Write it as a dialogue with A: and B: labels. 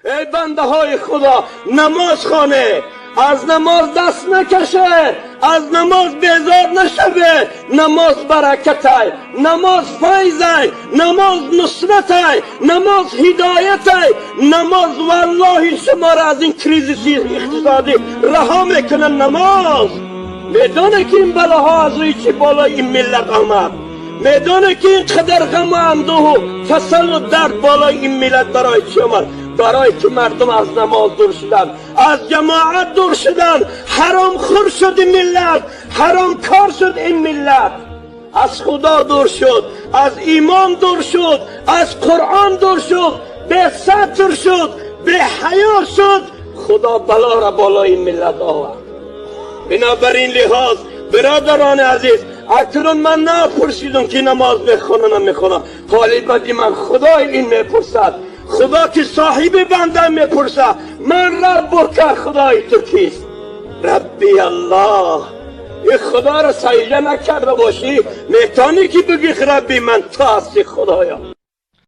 A: Эй бандаҳои Худо, намоз хонед, аз намоз даст накашед, аз намоз безор нашавед. Намоз баракатай, намоз файзай, намоз нусратай, намоз ҳидоятай. Намоз валлоҳи шуморо аз ин кризиси иқтисодӣ раҳо мекунад. Намоз медонед, ки ин балоҳо аз рӯи чӣ болои ин миллат омад? Медонед, ки ин қадар ғаму андӯҳу касалу дард болои ин миллат барои чӣ омад? Барои ки мардум аз намоз дур шуданд, аз ҷамоат дур шуданд. Ҳаромхӯр шуд ин миллат, ҳаромкор шуд ин миллат, аз Худо дур шуд, аз имон дур шуд, аз Қуръон дур шуд, бесатр шуд, беҳаё шуд. Худо балоро болои ин миллат овард. Бинобар ин лиҳоз, бародарони азиз, акнун ман напурсидам, ки намоз мехонам, намехонам. Ҳоли бади ман Худои ин мепурсад. Худо, ки соҳиби банда, мепурсад: من ربك, худои ту кист? ربی الله. ин Худоро саҷда накарда бошӣ, метавонӣ ки бигӣ: Рабби ман ту ҳастӣ, Худоё?